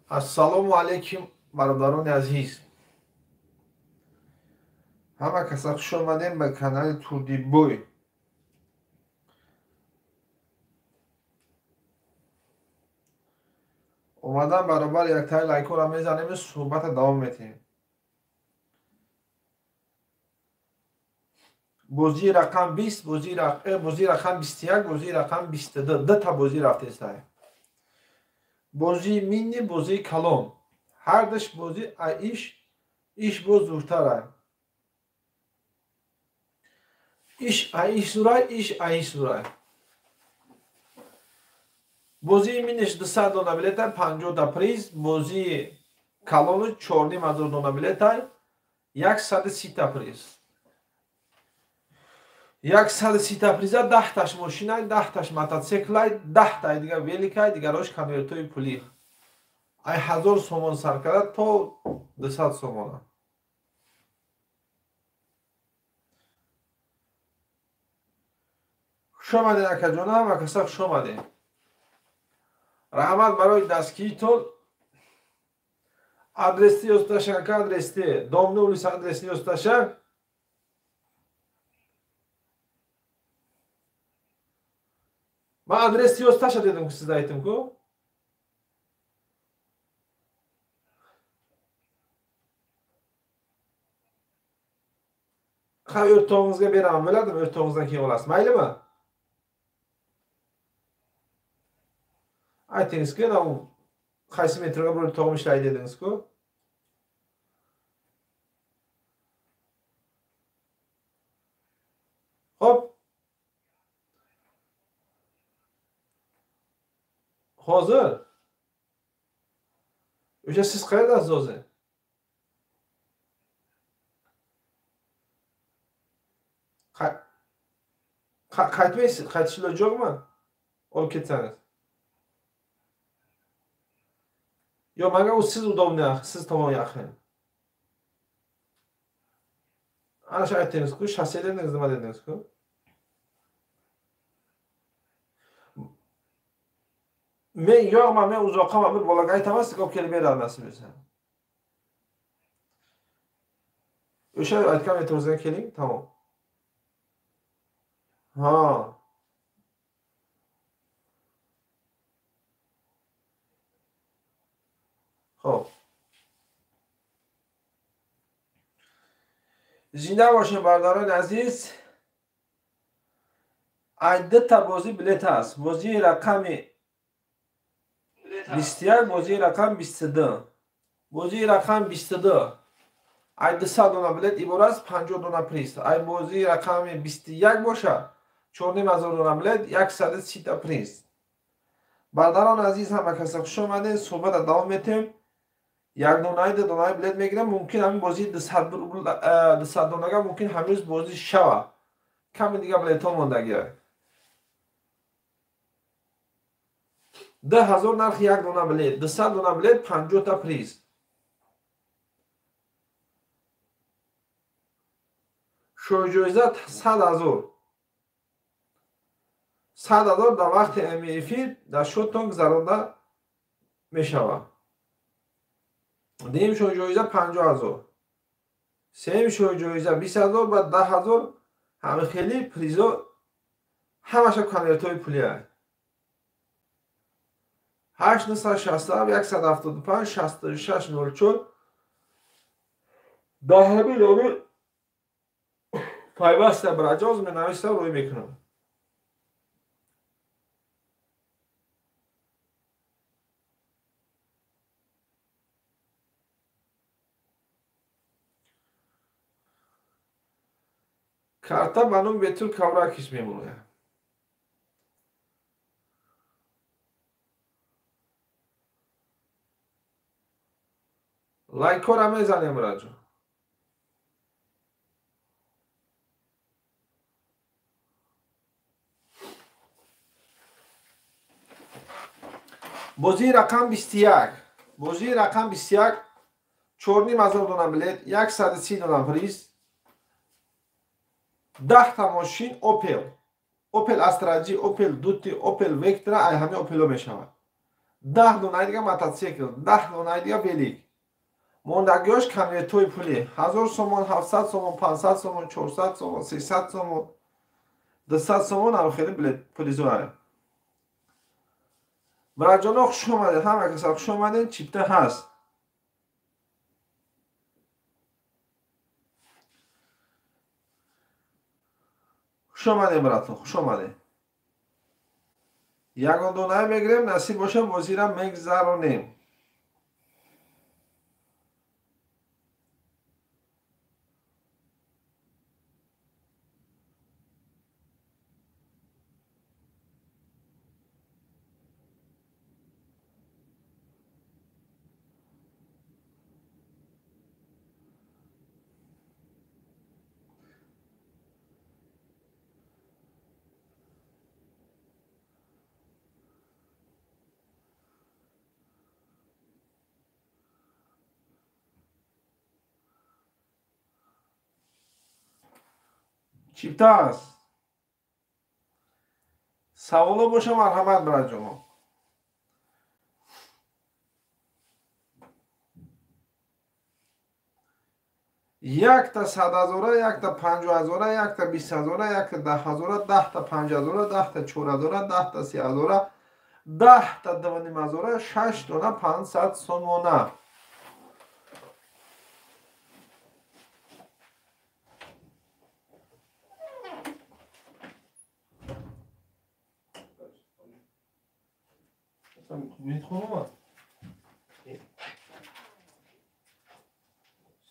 Ассалому алайкум бародарони азиз. Ҳама каса хуш омадем ба канали Турдибой. Омадан баробар яктаи лайкҳоро мезанем, суҳбата давом метиҳем. Бозии рақам 20, бозии рақам 21, бозии рақам 22, дута бозӣ рафтестай. Бозии мини, бозии калон. Ҳардуш бозӣ иш, иш боз зуртарай. Иш аиш зурай, иш аиш зурай. Бозии миниш 200 дона билетай, 50 та приз, бозии калону 4,5 дона билетай, 130 та приз. 130 та приза, 10 таш мошинай, 10 таш мотоциклай, 10 тай дигар великай, дигарош конвертои пулӣ. Ай 1000 сомон сар карда то 200 сомона. Хуш омадед акаҷона, ҳама каса хуш омадед. Раҳмат барои дастгиритон. Адрести ёздаша, ака адрести, Домни улица адрести ёздаша. Ман адрести ёздаша дедим ку, сизда aytdim ку. Ha, o'rtog'ingizga beraman, bo'ladimi? O'rtog'ingizdan keyin olasiz, maylimi? Aytingizku, u qaysi metroga bir o'rtog'im ishlaydi dedingiz-ku. Xo'p. Hozir o'sha siz qayerdasiz o'zi? Qaytmaysiz, qaytish iloji yo'qmi? Olib ketsangiz. Yo'q, menga u siz удобный, siz tomon yaqin. Ana shu aytdingiz-ku, shosse dedingiz, nima dedingiz-ku? Men yo'qman, men uzoqman, bir bolaga aytaman, sizga olib kelib beradi nasib bo'lsa. O'sha aytgan metrozga keling, tamom. Ha. Xo'p. Зинда бошед бародарони азиз. Ай дута бозӣ билет ҳаст. Бозии рақами 21, бозии рақам 22. Бозии рақам 22. Ай 200 дона билет иборат аст 50 дона приз. Ай бозии рақами 21 боша 4,5 дона билет, 130 та приз. Бародарони азиз, ҳама каса хуш омадед. Суҳбатро давом метиҳем. Як донаи, ду донаи билет мегирам, мумкин ҳамин бозии 200 донага мумкин ҳамин бозӣ шава. Ками дигар билетҳо мондагиа. 2000 нархи як дона билет, 200 дона билет, 50 та приз. Шоҳҷоиза 100,000. 100,000 дар вақти эфир дар шотон гузаронда мешавад. Дуюм шоҳҷоиза 50,000. Сеюм шоҳҷоиза 20,000 ва 10,000. Ҳама хеле призо ҳамаша конвертҳои пулия. 8 967 175 66 04 дар ҳамин номер пайваста бараҷоз менависам, рӯй мекунам. Карта ба номи Бетул Кавракис мемояд. Лайкҳоро мезанем, раҷо. Бозии рақам 21. Бозии рақам 21, 4,5 дона билет, 130 дона приз, 10 та мошин Opel. Opel Astra G, Opel Duty, Opel Vectra, ай ҳамаи Opel-ҳо мешавад. 10 донаи дига мотоцикл, 10 донаи дига велик. Мондагиҳош конвертҳои пулӣ: 1000 сомон, 700 сомон, 500 сомон, 400 сомон, 300 сомон, 200 сомон, ам хеле пулизоа. Бираҷоно, хуш омадед, ҳама каса хуш омадед, чипта ҳаст. Хуш омадед, братон, хуш омадед. Ягон донае мегирем, насиб боша, бозира мегзаронем. Чипта аст. Саволо боша, марҳамат, бираҷоно. Якта 100 ҳазора, якта 50 ҳазора, якта 20 ҳазора, якта 10 ҳазора, 10-та 5 ҳазора, 10-та 4 ҳазора, 10-та 3 ҳазора, 10-та 2,5 ҳазора, шаш дона 500 сомона. Мехоҳам.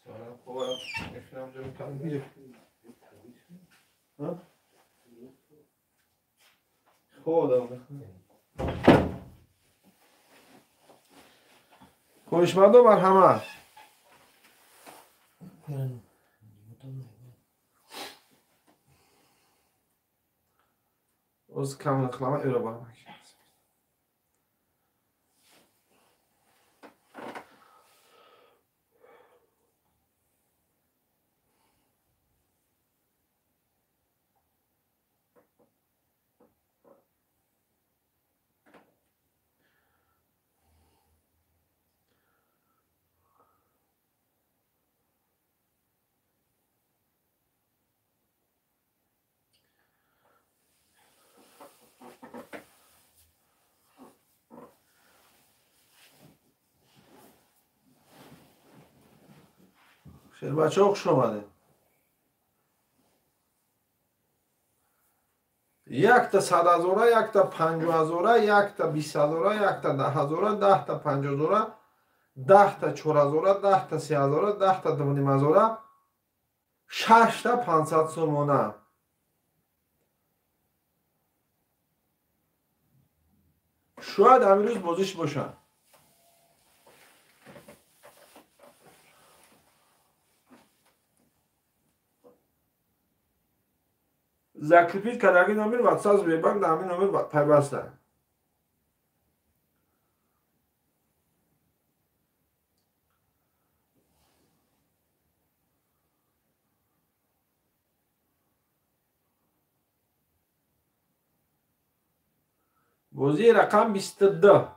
Сарам хобам, мешинам ҷо мекардам. Ҳа? Хобам. Хоҳишмандо, марҳамат. Оз камина qilaman, ero boraman. Шербачаҳо, хуш омадед. Якта 100 ҳазора, якта 50 ҳазора, якта 20 ҳазора, якта 10 ҳазора, 10-та 5 ҳазора, 10-та 4 ҳазора, 10-та 3 ҳазора, 10-та 2,5 ҳазора, шашта 500 сомона. Шояд ҳамин рӯз бозиш бошад. Закрепить кардаги номер WhatsApp, Сбербанк дар ҳамин номер пайваста. Бозии рақам 22.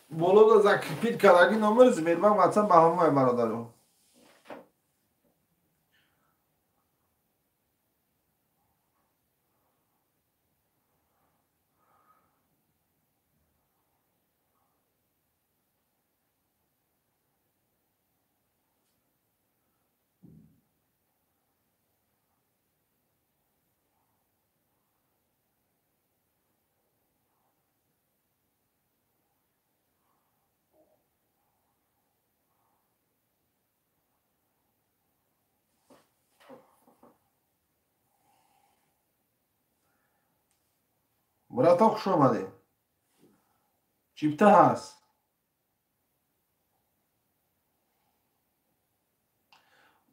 Болода закрепить кардаги номер Сбербанк, WhatsApp ба ҳамои бародаро. Мурато, хуш омадед. Чипта ҳаст.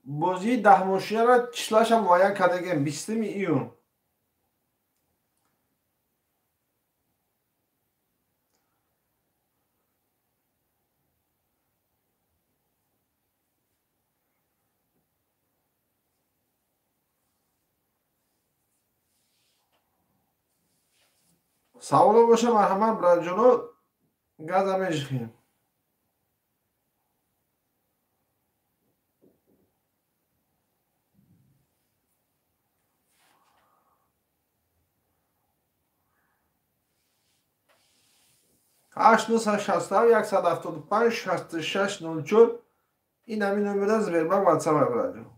Бозии даҳмошинаро числаша муайян кардагем, 20 июн. Саволо боша, марҳамат, бираҷоно, газа межихем. Ҳашт 967 175 66 04, ин ҳамин номера Сбербанк ватсап, бираҷон.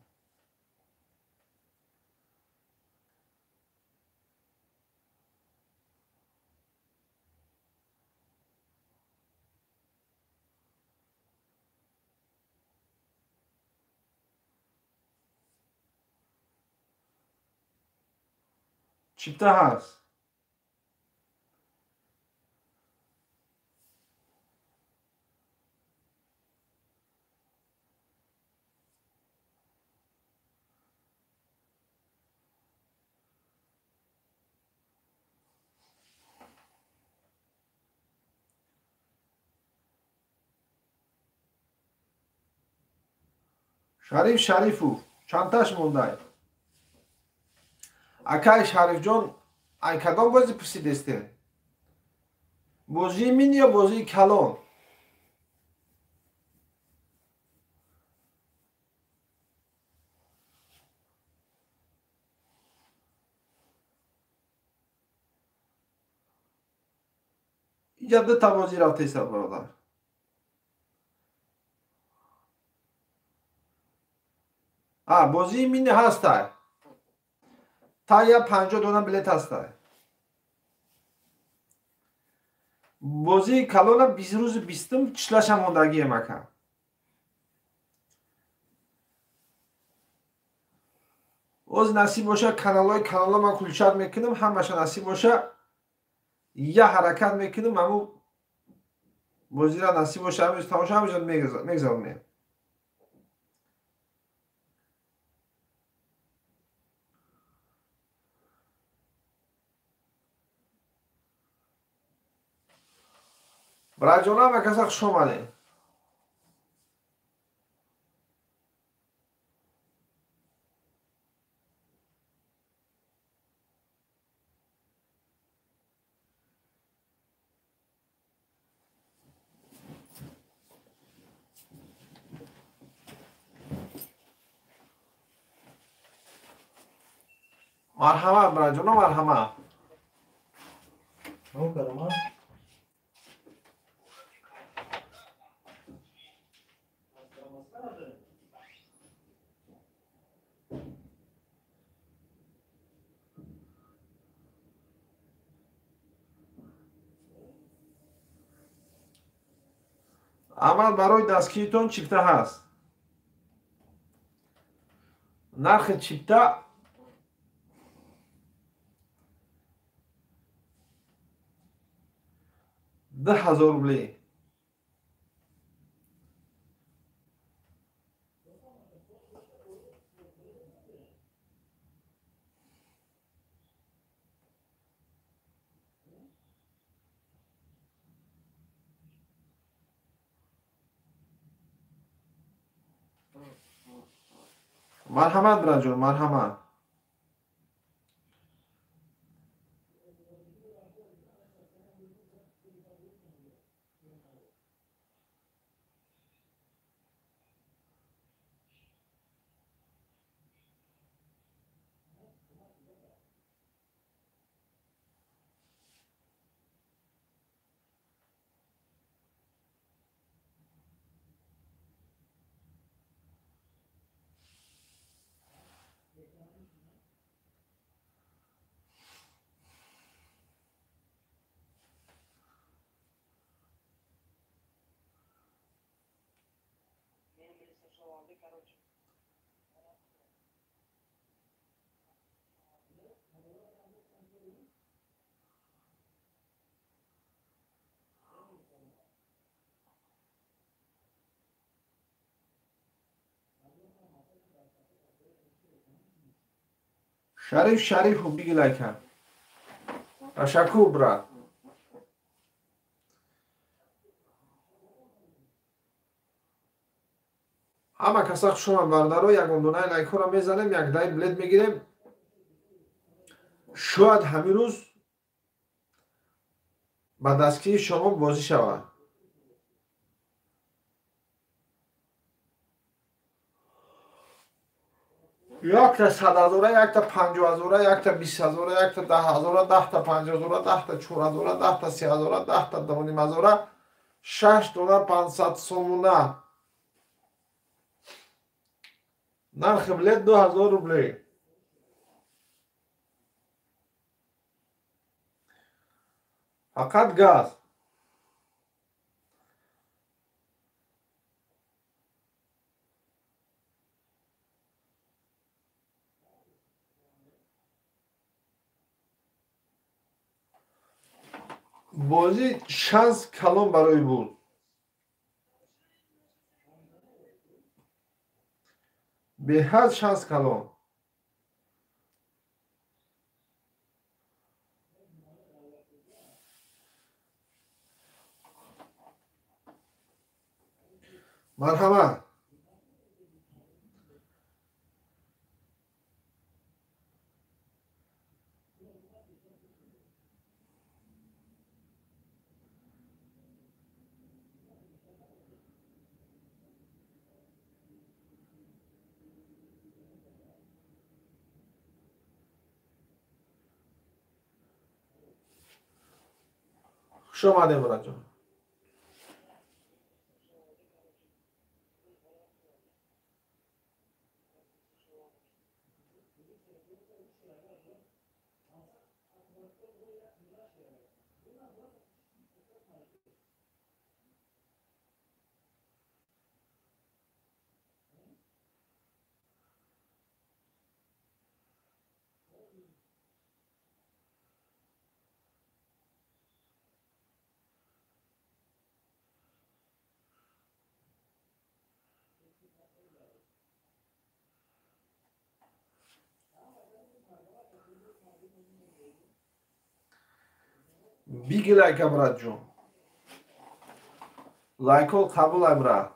Чипта ҳаст. Шариф Шарифов чандташ мондай? Акай Шарифҷон, ай кадом бозӣ пурсидестем? Бозии мини ё бозии калон? Инҷа дута бозӣ рафтеса, бародар. Бозии мини ҳастай. Тая 50 дона билет ҳастай. Бозии калона рӯзи 20-ум числаша мондагием, ака. Оз насиб боша, каналҳои каналҳо ман кулчат мекунам, ҳамаша насиб боша, я ҳаракат мекунам, ҳаму бозира насиб боша, ҳамиз тамоша ҳамиҷо мегзаронем. Бираҷонам, акаса, хуш омадед. Марҳамат, бираҷоно, марҳамат. Амал барои дастгиритон чипта ҳаст. Нархи чипта 2000 рубле. Марҳамат, бираҷон, марҳамат. Шариф Шарифов биги лайка. Ташаккур, брат. Ҳама каса хушомад, бародаро. Ягон донаи лайкҳоро мезанем, якдаи билет мегирем. Шояд ҳамин рӯз ба дастгирии шумо бозӣ шавад. Якта 100 000, якта 50 000, якта 20 000, якта 10 000, 10 та 50 000, 10 та 4000, 10 та 30 000, 10 та 2500, шаш дона 500 сомона. Нархи билет 2000 рублей. Фақат газ. Бозӣ шанс калон барои буд. Беҳад шанс калон. Марҳамат. Хуш омадем, муратҷон. Биги лайка, братҷон. Лайкҳо қабулай, брат.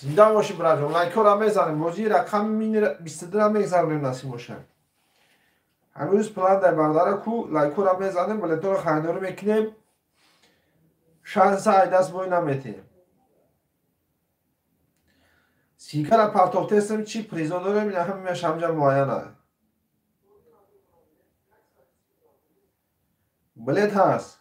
Зинда бошӣ, братҷон. Лайкҳоро мезанем. Бозии рақами мини 22-ра мегзаронем, насиб бошад. Ҳамин рӯз план дар бардара ку лайкҳоро мезанем, билетҳоро харидорӣ мекунем. Шанса ай даст бой наметиҳем. Сикара партофтестем, чӣ призо дорем, ина ҳамааш ҳамҷа муайян аст. Билет ҳаст.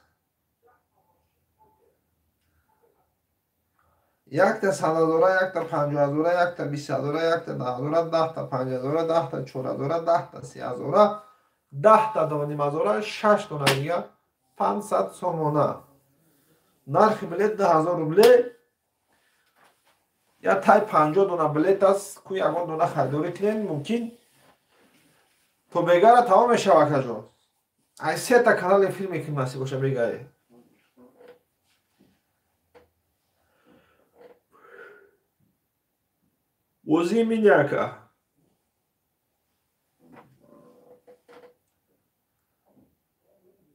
Якта 100 000, якта 50 000, якта 20 000, якта 10 000, 10 та 50 000, 10 та 4000, 10 та 30 000, 10 та 2500, шаш дона дига 500 сомона. Нархи билет 2000 рубле. Я тай 50 дона билет аст, ку ягон дона харидорӣ кунем, мумкин то бегара тамом мешава, акаҷон. Ай сета канал эфир мекунем, насиб боша, бегае. Бозии мини, ака.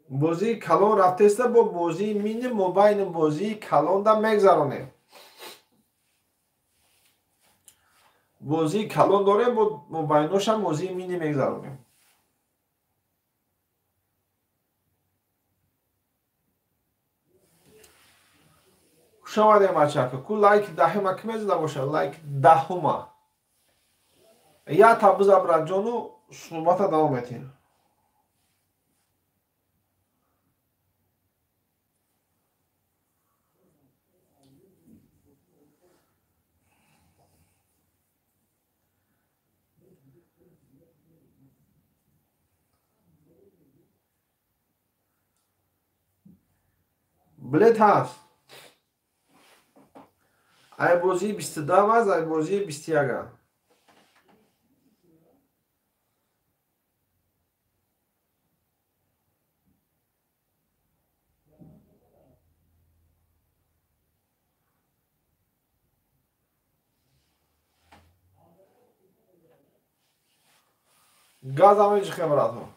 Бозии калон рафтеста, бо бозии мини мобайни бозии калонда мегзаронем. Бозии калон дорем, бо мобайношам бозии мини мегзаронем. Хуш омадем, бачака. Ку лайки даҳума ки мезада бошад, лайк даҳума. Я та биза, братҷону, суҳбата давом метиҳем. Билет ҳаст. Ай бозии 22 аст, ай бозии 21. Газам меҷихем, братон.